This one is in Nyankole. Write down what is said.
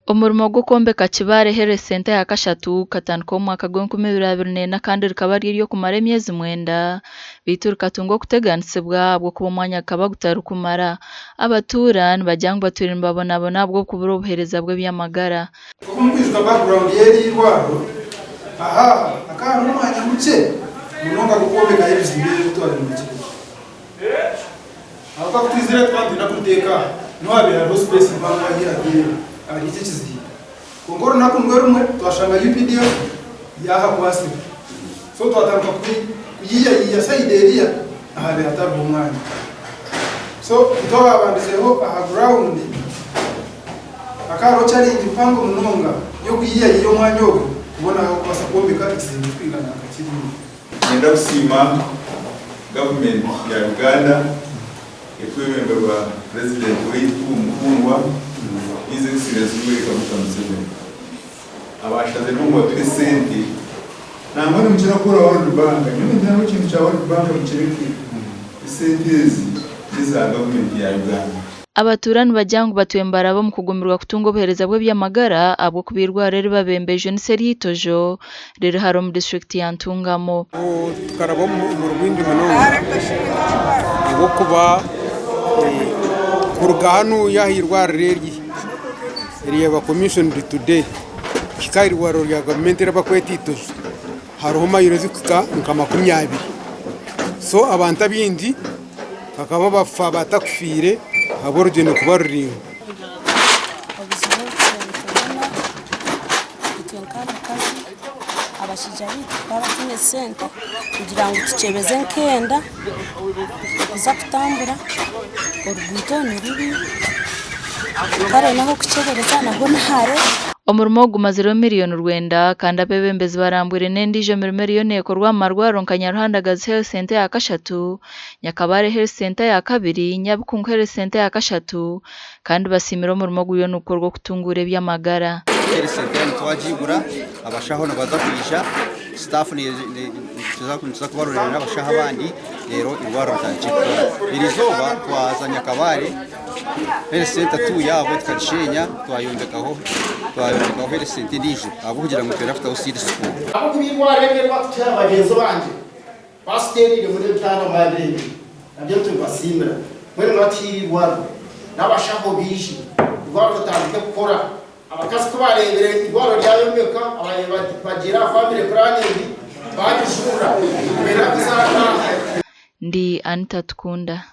Omurimo gw'okwombeka Kibaale Health Centre eya kashatu gukatandika omu mwaka gw'enkumi ibiri abiri n'ena kandi rikaba riri ery'okumara emyezi mwenda beitu rikatunga okuteganisibwa ahabw'okuba omwanya gukaba gutarikumara. Abatuura nibagira ngu batwire nibabonabona ahabw'okubura obuheereza bw'eby'amagara. Oku mukwijuka background y'eri irwariro, aha hakaba hariho omwanya mukye munonga gw'okwombekayo ebizimbe ebi twabyombekire. Ahabw'okuba ku twizire tukaba nitwenda kuriteeka aha, niho haabaire hariho space mpango ahi ahari eki ekizimbe. Kwonka orunaku nirwo rumwe twashanga UPDF yaahakwatsire. So twatandika kuyiiyayiiya side eriya ahaabaire hatariho omwanya. So itwe abaabandizeho aha ground hakaba hariho challenge mpango munonga y'okuyiiyayiiya omwanya ogwo kubona ah'okubaasa kwombeka ekizimbe kirikwingana nka kiriya. Niinyenda kusiima gavumenti ya Uganda erikwebemberwa Purezidenti waitu omukundwa His Excellency Yoweri Kaguta Museveni abaashaziremu ngu batuhe esente nangwa nimukira kukora World Bank nyowe ningira ngu ekintu kya World Bank mukireke esente ezi n'eza gavumenti ya Uganda. Abatuura nibagira ngu batwire nibaraba omu kugumirwa kutunga obuheereza bw'eby'amagara ahabw'okuba eirwariro eri babembejwe ni Seryitojo riri hare omu disiturikiti ya Ntungamo. Tukaraba omu rwingi munonga ahabw'okuba kuruga hanuya aha irwariro eri eryaba commissioned today kuhika aha irwariro rya gavumenti eri barikweta Itojo hariho mayiro ezirikuhika nka 20 so abantu abaingi Bakaba bafa batakufiire ahabw'orugyendo kuba ruraingwa. Obuzibu obu tubaire nitubona itwe nk'abakazi, abashaija baitu bakaba bataine sente kugira ngu tukyebeze nk'enda kuza kutambura, oruguuto ni rubi, kare n'ah'okukyebereza nabwo ni hare. Omurimo ogu gumazireho miriyoni rwenda kandi abeebembezi barambwire n'endiijo mirimo eriyo neekorwa omu marwariro nka Nyaruhandagazi Health Centre eya kashatu, Nyakabare Health Centre eya kabiri, Nyabikungu Health Centre eya kashatu kandi basiimire omurimo oguriyo nigukorwa okutunguura eby'amagara. Health Centre nitwagigura, abashaho nibaza kwija, staff nituza kubarolerera abashaho abandi reero eirwariro ritandikye kukora. Erizooba twaza Nyakabare. Health Centre tu yaabo tukagishenya twayombekaho twayombekaho Health Centre endiijo ahabw'okugira ngu nitwenda kutaho seed school. Ahabw'okuba eirwariro eri eribakutwara bagyenzi bangye baasiteeriiremu n'ebitanda mwabireebire nabyo nitubibasiimira. Mbwenu mwatuhaire eirwariro n'abashaho baije eirwariro ritandike kukora. Abakazi ku baareebire eirwariro ryayombekwa ababaire bagiire aha family planning baagijurira nibenda kuzaara. Ndi Anita Tukunda.